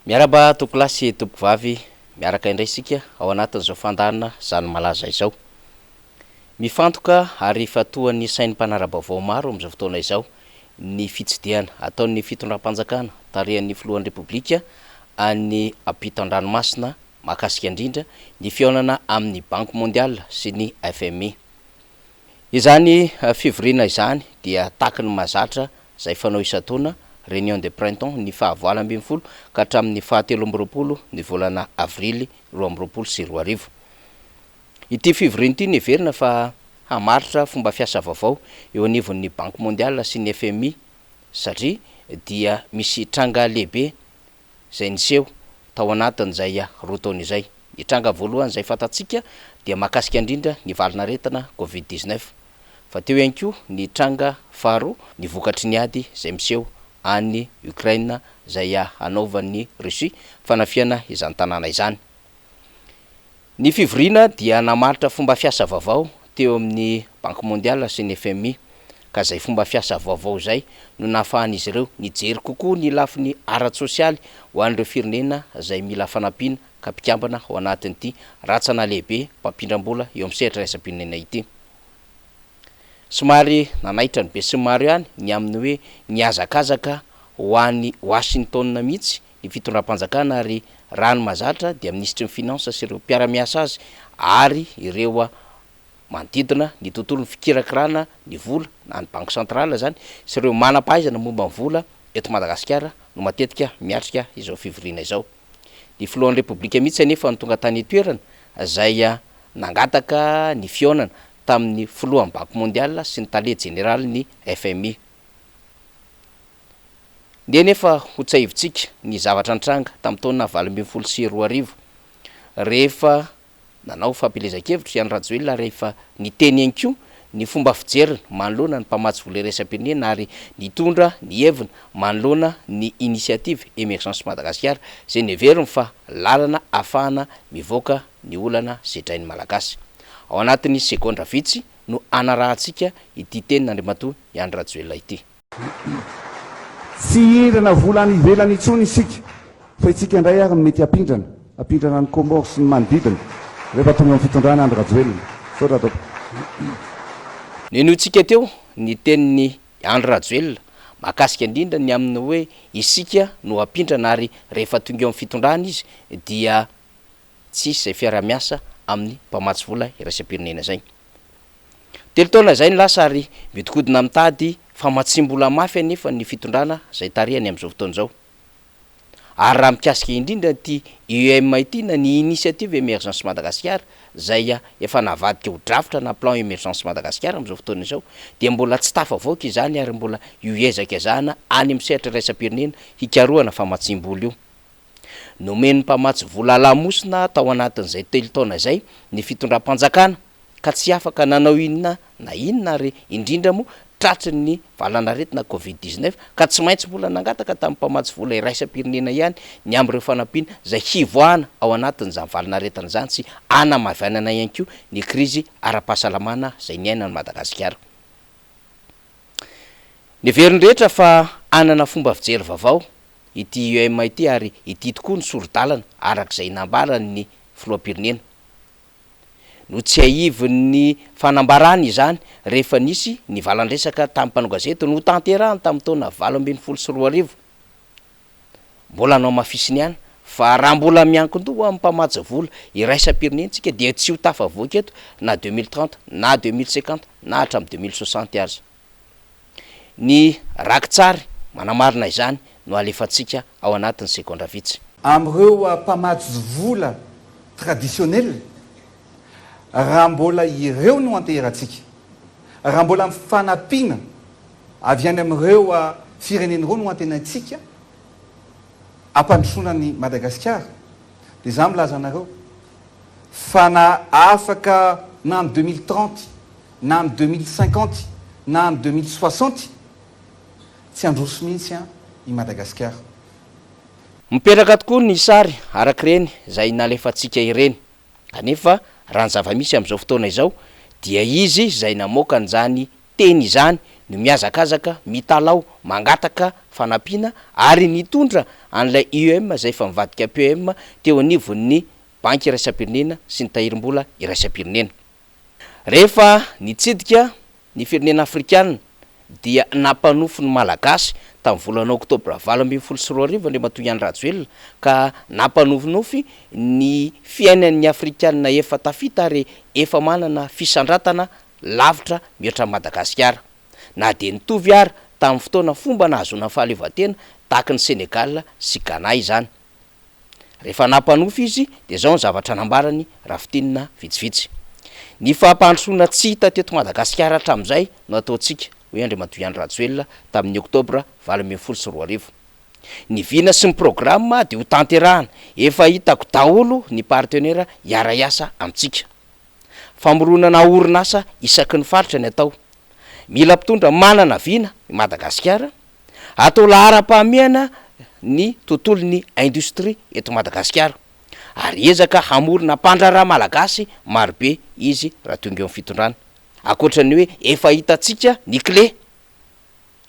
Miarahaba tompokolahy sy tompokovavy, miaraka indray isika ao anatin'izao fandaharana Zany Malaza izao. Mifantoka ary ifantohan'ny sain'ny mpanara-baovao maro amin'izao fotoana izao ny fitsidihana ataon'ny fitondram-panjakana tarihan'ny filohan'ny Repoblika any ampitan-dranomasina mahakasika indrindra ny fihaonana amin'ny Banky Mondiale sy ny FMI. Izany fivoriana izany dia takin'ny mahazatra izay fanao isan-taona, Réunion de printemps, ny faha 18 ka hatramin'ny faha 23 ny volana avrily 2022. Ity fivoriana ity no heverina fa hamaritra fomba fiasa vaovao eo anivon'ny Banky Mondiale sy ny FMI satria dia misy tranga lehibe izay niseho tao anatin'izay roa taona izay. Ny tranga voalohany izay fantatsika dia mahakasika indrindra ny valin'aretina Covid 19. Fa teo ihany koa ny tranga faharoa, ny vokatry ny ady izay miseho any Ukraine izay hanaovan'ny Russie fanafihana izany tanàna izany. Ny fivoriana dia namaritra fomba fiasa vaovao teo amin'ny Banky Mondiale sy ny FMI, ka izay fomba fiasa vaovao izay no nahafahan'izy ireo nijery kokoa ny lafiny ara-tsosialy ho an'ireo firenena izay mila fanampiana ka mpikambana ao anatin'ity rantsana lehibe mpampindram-bola eo amin'ny sehatra iraisam-pirenena ity. Somary nanaitra ny besinimaro ihany ny amin'ny hoe nihazakazaka ho any Washington mihitsy ny fitondram-panjakana ary raha ny mahazatra dia minisitry ny finance sy ireo mpiara-miasa azy ary ireo manodidina ny tontolon'ny fikirakirana ny vola na ny banque centrale izany sy ireo manam-pahaizana momba ny vola eto Madagasikara no matetika miatrika izao fivoriana izao. Ny filohan'ny Repoblika mihitsy anefa no tonga tany an-toerana izay nangataka ny fihaonana tamin'ny filohan'ny banque mondiale sy ny tale jeneralin'ny FMI. Ndeha anefa hotsahivintsika ny zavatra nitranga tamin'ny taona 2018, rehefa nanao fampielezan-kevitra i Andry Rajoelina ary efa niteny ihany koa ny fomba fijeriny manoloana ny mpamatsy vola iraisam-pirenena ary nitondra ny heviny manoloana ny Initiative Emergence Madagasikara izay neveriny fa lalana ahafahana mivoaka ny olana sedrain'ny Malagasy. Ao anatin'ny segondra vitsy no hanarahantsika ity tenin'Andriamatoa Andry Rajoelina ity. Tsy hihindrana vola any ivelany intsony isika fa itsika indray ary no mety hampindrana, hampindrana an'i Comores sy ny manodidina rehefa tonga amin'ny fitondrana Andry Rajoelina. Misaotra tompoko. Nenointsika teo ny tenin'i Andry Rajoelina mahakasika indrindra ny amin'ny hoe isika no hampindrana ary rehefa tonga eo amin'ny fitondrana izy dia tsy hisy izay fiaraha-miasa amin'ny mpamatsy vola iraisam-pirenena izay. Telo taona izay no lasa ary mihodinkodina mitady famatsiam-bola mafy anefa ny fitondrana izay tarihany amin'izao fotoana izao. Ary raha mikasika indrindra ity IEM ity na ny Initiative Emergence Madagasikara izay efa navadika ho drafitra na Plan Emergence Madagasikara amin'izao fotoana izao dia mbola tsy tafavoaka izany ary mbola io ezaka ezahana any amin'ny sehatra iraisam-pirenena hikarohana famatsiam-bola io. Nomen'ny mpamatsy vola lamosina tao anatin'izay telo taona izay ny fitondram-panjakana ka tsy afaka nanao inona na inona ary indrindra moa tratry ny valanaretina covid 19 ka tsy maintsy mbola nangataka tamin'ny mpamatsy vola iraisam-pirenena ihany ny amin'ireo fanampiana izay hivoahana ao anatin'izany valanaretina izany sy hanamaivànana ihany koa ny krizy ara-pahasalamana izay niainan'i Madagasikara. Neverin'ny rehetra fa hanana fomba fijery vaovao ity IEM ity ary ity tokoa ny sori-dalana araka izay nambaran'ny filoham-pirenena. Notsiahivin'ny fanambarany izany rehefa nisy ny valan-dresaka tamin'ny mpanao gazety notanterahiny tamin'ny taona 2018. Mbola nohamafisiny ihany fa raha mbola miankin-doha amin'ny mpamatsy vola iraisam-pirenena isika dia tsy ho tafavoaka eto na 2030 na 2050 na hatramin'ny 2060 aza. Ny rakitsary manamarina izany no alefantsika ao anatin'ny segondra vitsy. Amin'ireo mpamatsy vola traditionnel, raha mbola ireo no anteherantsika, raha mbola ny fanampiana avy any amin'ireo firenena ireo no antenaintsika hampandrosoana an'i Madagasikara, dia izaho milaza anareo fa na afaka na amin'ny 2030 na amin'ny 2050 na amin'ny 2060, tsy handroso mihitsy an i Madagasikara. Mipetraka tokoa ny sary araka ireny izay nalefantsika ireny. Kanefa raha ny zava-misy amin'izao fotoana izao dia izy izay namoaka an'izany teny izany no mihazakazaka mitalaho mangataka fanampiana ary nitondra an'ilay IEM izay efa nivadika PEM teo anivon'ny Banky iraisam-pirenena sy ny Tahirim-bola iraisam-pirenena. Rehefa nitsidika ny firenena afrikana dia nampanofy ny Malagasy tamin'ny volana oktobra 2018 Andriamatoa Andry Rajoelina ka nampanofinofy ny fiainan'ny afrikana efa tafita ary efa manana fisandratana lavitra mihoatra an'i Madagasikara na dia nitovy ary tamin'ny fotoana fomba nahazoana ny fahaleovantena tahaky ny Sénégal sy Ghana izany. Rehefa nampanofy izy dia izao ny zavatra nambarany raha fintinina vitsivitsy. Ny fampandrosoana tsy hita teto Madagasikara hatramin'izay no ataontsika, hoy Andriamatoa Andry Rajoelina tamin'ny oktobra 2018. Ny vina sy ny programa dia ho tanterahana, efa hitako daholo ny partenaire hiara-hiasa amintsika. Famoronana orinasa isaky ny faritra ny atao. Mila mpitondra manana vina i Madagasikara. Atao laharam-pahamehana ny tontolon'ny industrie eto Madagasikara ary hiezaka hamorona mpandraharaha malagasy marobe izy raha tonga eo amin'ny fitondrana. Ankoatra ny hoe efa hitantsika ny clé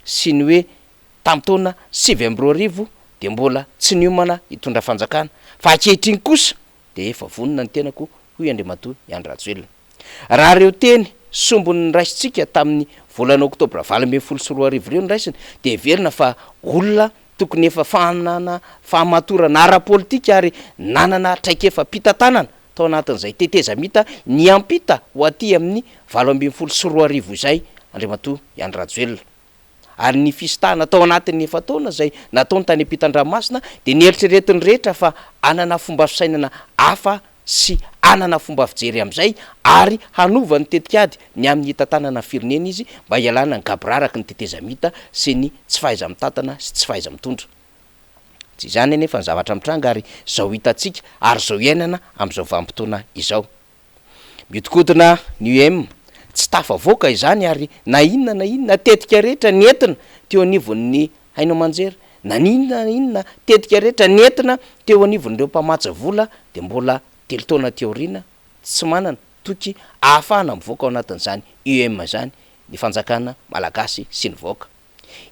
sy ny hoe tamin'ny taona 2009 dia mbola tsy niomana hitondra fanjakana fa ankehitriny kosa dia efa vonona ny tenako hoy Andriamatoa Andry Rajoelina. Raha ireo teny sombiny noraisintsika tamin'ny volana oktobra 2018 ireo no raisina dia heverina fa olona tokony efa fanana fahamatorana ara-politika ary nanana traikefam-pitantanana tao anatin'izay tetezamita niampita ho aty amin'ny 2018 izay Andriamatoa Andry Rajoelina. Ary ny fisintahana tao anatin'ny efa-taona izay nataony tany ampitan-dranomasina dia nieritreretin'ny rehetra fa hanana fomba fisainana hafa sy hanana fomba fijery amin'izay ary hanova ny tetikady ny amin'ny hitantanana ny firenena izy mba hialana ny gaboraraky ny tetezamita sy ny tsy fahaiza-mitantana sy tsy fahaiza-mitondra. Tsy izany anefa ny zavatra mitranga ary izao hitantsika ary izao iainana amin'izao vanim-potoana izao. Mihodinkodina ny UM, tsy tafavoaka izany ary na inona na inona tetika rehetra nentina teo anivon'ny haino aman-jery, na inona na inona tetika rehetra nentina teo anivon'ireo mpamatsy vola dia mbola telo taona aty aoriana tsy manana toky ahafahana mivoaka ao anatin'izany UM izany ny fanjakana malagasy sy ny vahoaka.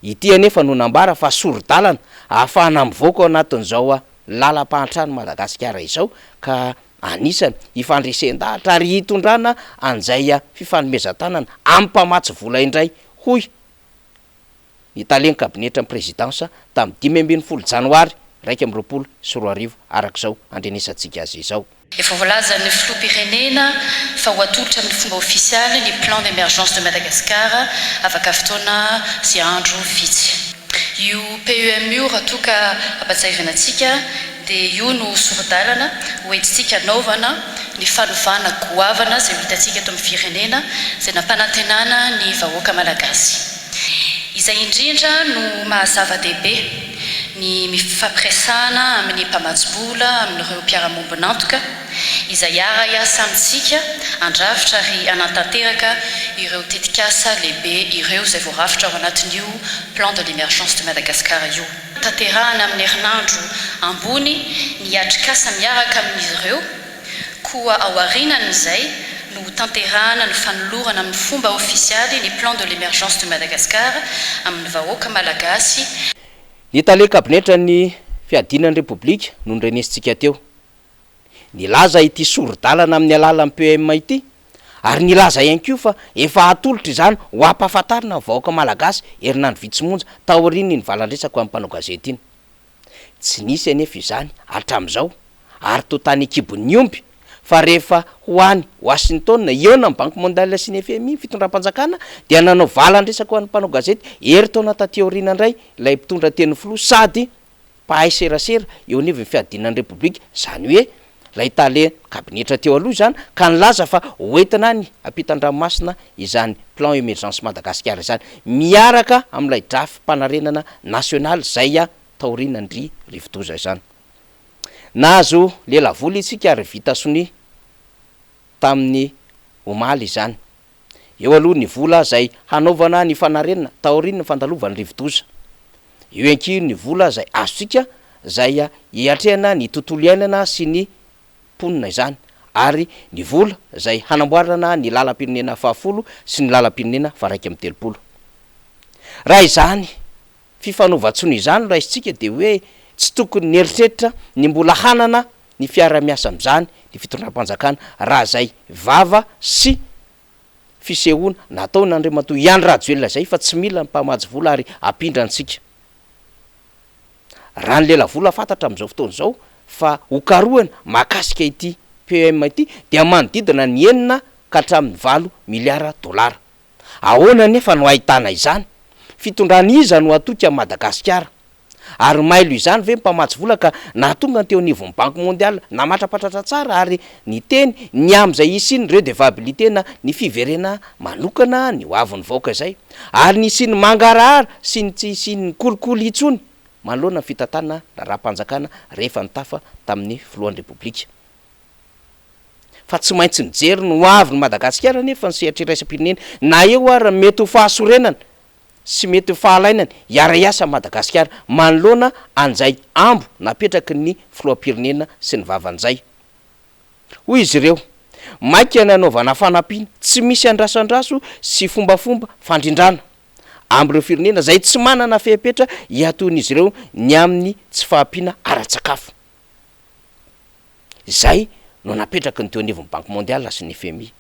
Ity anefa no nambara fa sori-dalana ahafahana mivoaka ao anatin'izao lalam-pahantran'i Madagasikara izao ka anisany hifandresen-dahatra ary hitondrana an'izay fifanomezan-tanana amin'ny mpamatsy vola indray, hoy ny talen'ny kabinetran'ny prezidansa tamin'ny 15 janoary 2021 araka izao andrenesantsika azy izao. Efa voalazan'ny Filoham-pirenena fa ho atolotra amin'ny fomba ofisialy ny Plan d'Emergence de Madagascar afaka fotoana sy andro vitsy. Io PEM io raha toa ka ampatsiahivina antsika dia io no sori-dalana ho entintsika hanaovana ny fanovana goavana izay ho hitantsika eto amin'ny firenena izay nampanantenana ny vahoaka Malagasy. Izay indrindra no maha zava-dehibe ny mifampiresahana amin'ny mpamatsy vola, amin'ireo mpiara-mombon'antoka izay hiara-hiasa amintsika handrafitra ary hanatanteraka ireo tetikasa lehibe ireo izay voarafitra ao anatin'io Plan de l'émergence de Madagascar io. Tanterahana amin'ny herinandro ambony ny atrikasa miaraka amin'izy ireo, koa aorianan'izay no hotanterahana ny fanolorana amin'ny fomba ofisialy ny Plan de l'émergence de Madagascar amin'ny vahoaka malagasy. Ny tale kabinetran'ny Fiadiana ny Repoblika no norenesintsika teo. Nilaza ity sori-dalana amin'ny alalan'ny PEM ity ary nilaza ihany koa fa efa hatolotra izany ho hampahafantarina ny vahoaka malagasy herinandro vitsy monja taorian'iny valan-dresaka ho an'ny mpanao gazety iny. Tsy nisy anefa izany hatramin'izao ary toa tany an-kibon'ny omby fa rehefa ho any Washington hihaona amin'ny Banque Mondiale sy ny FMI ny fitondram-panjakana dia nanao valan-dresaka ho an'ny mpanao gazety herintaona taty aoriana indray ilay mpitondra tenin'ny filoha sady mpahay serasera eo anivon'ny fiadiana ny Repoblika, izany hoe ilay tale kabinetra teo aloha izany ka nilaza fa hoentina any ampitan-dranomasina izany Plan Emergence Madagascar izany miaraka amin'ilay drafi-panarenana nasionaly izay taorianan-dry rivodoza izany. Nahazo lelavola isika ary vita sonia tamin'ny omaly izany. Eo aloha ny vola izay hanaovana ny fanarenana taorian'ny fandalovan'ny rivodoza. Eo ihany koa ny vola izay azontsika izay hiatrehana ny tontolo iainana sy ny mponina izany ary ny vola izay hanamboarana ny lalam-pirenena fahafolo sy ny lalam-pirenena faha-31. Raha izany fifanaovan-tsonia izany no raisintsika dia hoe tsy tokony nieritreritra ny mbola hanana ny fiara-miasa amin'izany ny fitondram-panjakana raha izay vava sy fisehoana nataon'Andriamatoa Andry Rajoelina izay fa tsy mila ny mpamatsy vola ary ampindra antsika. Raha ny lelavola fantatra amin'izao fotoana izao fa hokarohina mahakasika ity PEM ity dia manodidina ny enina ka hatramin'ny valo miliara dolara. Ahoana anefa no ahitana izany? Fitondrana iza no hatoky an'i Madagasikara? Ary mailo izany ve ny mpamatsy vola ka nahatonga ny teo anivon'ny Banque Mondiale namatrapatratra tsara ary niteny ny amin'izay hisian'ny redevabilité na ny fiverena manokana ny ho avin'ny vahoaka izay ary ny hisian'ny mangarahara sy ny tsy hisian'ny kolikoly intsony manoloana ny fitantanana raharaham-panjakana rehefa nitafa tamin'ny filohan'ny Repoblika. Fa tsy maintsy mijery ny ho avin'i Madagasikara anefa ny sehatra iraisam-pirenena na eo ary ny mety ho fahasorenana sy mety ho fahalainany hiara-hiasa amin'i Madagasikara manoloana an'izay ambo napetraky ny filoham-pirenena sy ny vavan'izay. Hoy izy ireo, maika ny hanaovana fanampiana tsy misy andrasandraso sy fombafomba fandrindrana amin'ireo firenena izay tsy manana fepetra hiatoan'izy ireo ny amin'ny tsy fahampiana ara-tsakafo. Izay no napetraky ny teo anivon'ny Banque Mondiale sy ny fmi.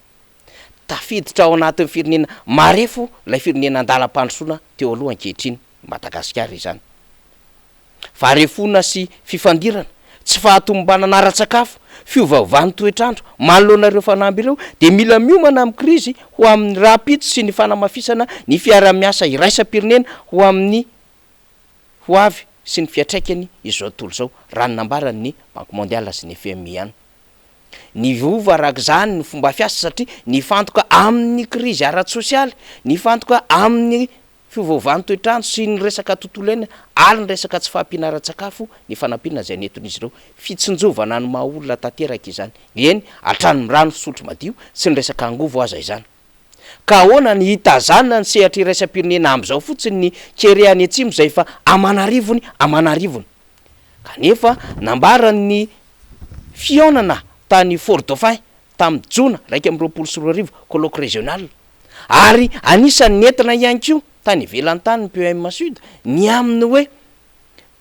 Tafiditra ao anatin'ny firenena marefo ilay firenena andalam-pandrosoana teo aloha ankehitriny, Madagasikara izany. Faharefoana sy fifandirana, tsy fahatomombanana ara-tsakafo, fiovaovan'ny toetr'andro, manoloana ireo fanamby ireo dia mila miomana amin'ny krizy ho amin'ny rahampitso sy ny fanamafisana ny fiaraha-miasa iraisam-pirenena ho amin'ny ho avy sy ny fiantraikany izao tontolo izao, raha ny nambaran'ny Banque Mondiale sy ny fmi ihany. Niova araka izany ny fomba fiasa satria nifantoka amin'ny krizy ara-tsosialy, nifantoka amin'ny fiovaovan'ny toetr'andro sy ny resaka tontolo iainana ary ny resaka tsy fahampiana ara-tsakafo ny fanampiana izay nentin'izy ireo. Fitsinjovana ny maha olona tanteraka izany, eny hatramin'ny rano fisotro madio sy ny resaka angovo aza izany. Ka ahoana ny hitazanana ny sehatra iraisam-pirenena amin'izao fotsiny ny kere any atsimo izay efa aman'arivony aman'arivony. Kanefa nambaran'ny fihaonana tany Fort Dauphin tamin'ny jona 2021, colloque régional, ary anisan'ny nentina ihany koa tany ivelany tany ny PEM Sud ny amin'ny hoe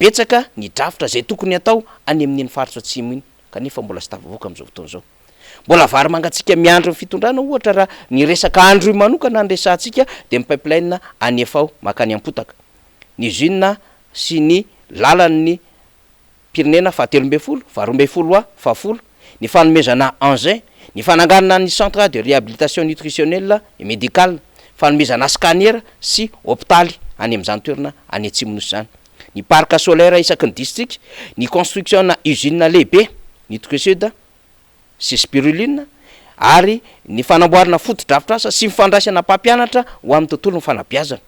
betsaka ny drafitra izay tokony hatao any amin'iny faritra atsimo iny kanefa mbola tsy tafavoaka amin'izao fotoana izao. Mbola vary mangatsiaka miandry ny fitondrana ohatra raha ny resaka Androy manokana no resahantsika dia ny pipeline any Efao mankany Ampotaka. Ny usine sy ny lalan'ny pirenena faha 13, faha 12 ha, fahafolo, ny fanomezana engin, ny fananganana ny centre de réhabilitation nutritionnelle et médicale, fanomezana scanner sy hopitaly any amin'izany toerana any Atsimo-Nosy izany, ny parc solaire isaky ny distrika, ny construction-na usine lehibe, Nutrisud, sy spiruline ary ny fanamboarana fotodrafitrasa sy ny fandraisana mpampianatra ho amin'ny tontolon'ny fanabeazana,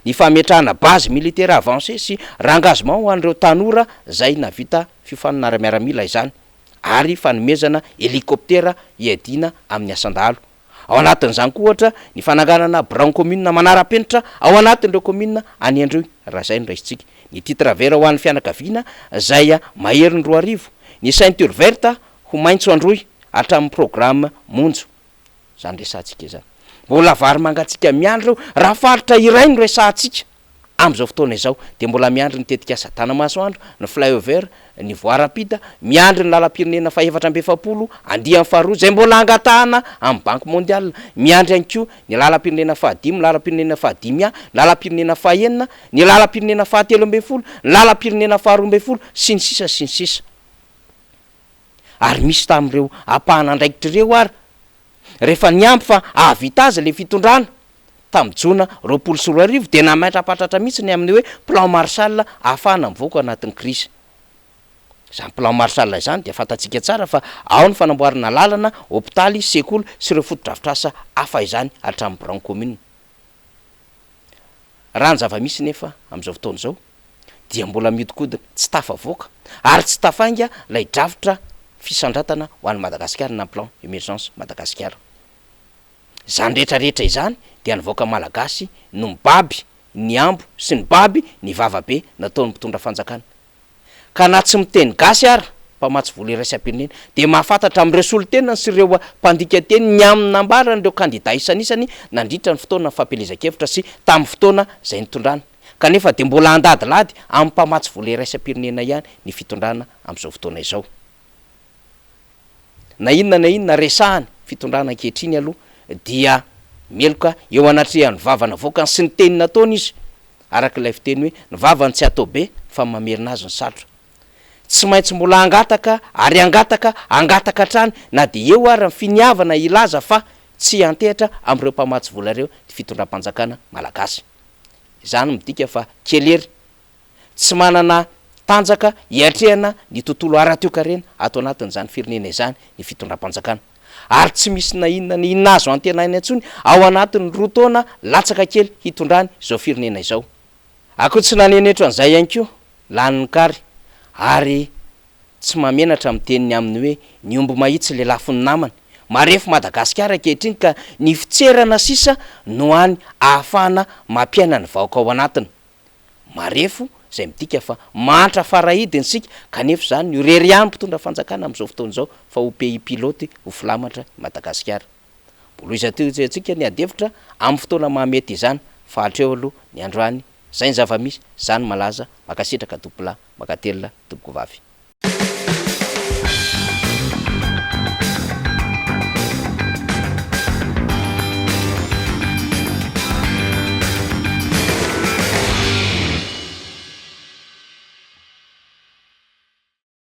ny fametrahana base militaire avancée sy rengagement ho an'ireo tanora izay nahavita fiofanana ara-miaramila izany ary fanomezana hélicoptère hiadiana amin'ny asan-dahalo. Ao anatin'izany koa ohatra ny fananganana biraon'ny kaominina manara-penitra ao anatin'ireo kaominina any Androy, raha izay no raisintsika. Ny titre vert ho an'ny fianakaviana izay maherin'ny 2000, ny ceinture verte ho maitso Androy hatramin'ny programme Monjo. Izany resahantsika izany. Mbola vary mangatsiaka miandry ireo raha faritra iray no resahantsika. Amin'izao fotoana izao dia mbola miandry ny tetikasa Tanamasoandro, ny Flyover, ny voie rapide, miandry ny lalam-pirenena faha-44 andiany faharoa izay mbola angatahana amin'ny Banque Mondiale, miandry ihany koa ny lalam-pirenena fahadimy, ny lalam-pirenena fahadimy A, ny lalam-pirenena fahenina, ny lalam-pirenena faha-13, ny lalam-pirenena faha-12, sy ny sisa sy ny sisa. Ary misy tamin'ireo ampahan'andraikitra ireo ary rehefa niampy fa hahavita azy ilay fitondrana, tamin'ny jona 2020 dia namatrapatratra mihitsy ny amin'ny hoe plan Marshall ahafahana mivoaka anatin'ny krizy. Izany plan Marshall izany dia fantatsika tsara fa ao ny fanamboarana lalana, hopitaly, sekoly sy ireo fotodrafitrasa hafa izany hatramin'ny biraon'ny commune. Raha ny zava-misy nefa amin'izao fotoana izao dia mbola mihodinkodina tsy tafavoaka ary tsy tafainga ilay drafitra fisandratana ho an'i Madagasikara na plan emergence Madagasikara. Izany rehetra rehetra izany dia ny vahoaka malagasy no mibaby ny ambo sy nibaby ny vava be nataon'ny mpitondra fanjakana. Ka na tsy miteny gasy ara mpamatsy vola iraisam-pirenena dia mahafantatra amin'ireo solontenany sy ireo mpandika teny ny amin'ny nambaran'ireo kandida isanisany nandritra ny fotoana fampielezan-kevitra sy tamin'ny fotoana izay nitondrana. Kanefa dia mbola handadilady amin'ny mpamatsy vola iraisam-pirenena ihany ny fitondrana amin'izao fotoana izao. Na inona na inona resahany fitondrana ankehitriny aloha dia meloka eo anatrehan'ny vava navoakany sy ny teny nataony izy, araka ilay fiteny hoe ny vavany tsy atao be fa mamerina azy ny sarotra. Tsy maintsy mbola hangataka ary hangataka, hangataka hatrany na dia eo ara ny finiavana hilaza fa tsy hiantehatra amin'ireo mpamatsy vola ireo ny fitondram-panjakana malagasy. Izany midika fa kely hery Tsy manana tanjaka hiatrehana ny tontolo ara-toekarena ato anatin'izany firenena izany ny fitondram-panjakana. Ary tsy misy na inona na inona azo antenaina intsony ao anatin'ny roa taona latsaka kely hitondrany izao firenena izao. Akoho tsy nanenetro an'izay ihany koa, lanin'ny kary, ary tsy mahamenatra miteny ny amin'ny hoe ny omby mahitsy lelafon'ny namany. Marefo Madagasikara ankehitriny ka ny fitserana sisa no hany ahafahana mampiaina ny vahoaka ao anatiny. Marefo, izay midika fa mahantra farahidiny isika, kanefa izany no irery ihany mpitondra fanjakana amin'izao fotoana izao fa ho pays pilote ho filamatra i Madagasikara. Mbola ho izatontsika ny ady hevitra amin'ny fotoana mahamety izany fa hatreo aloha ny androany, izay ny zava-misy, izany malaza, mankasitraka tompolahy, mankatelina tompokovavy.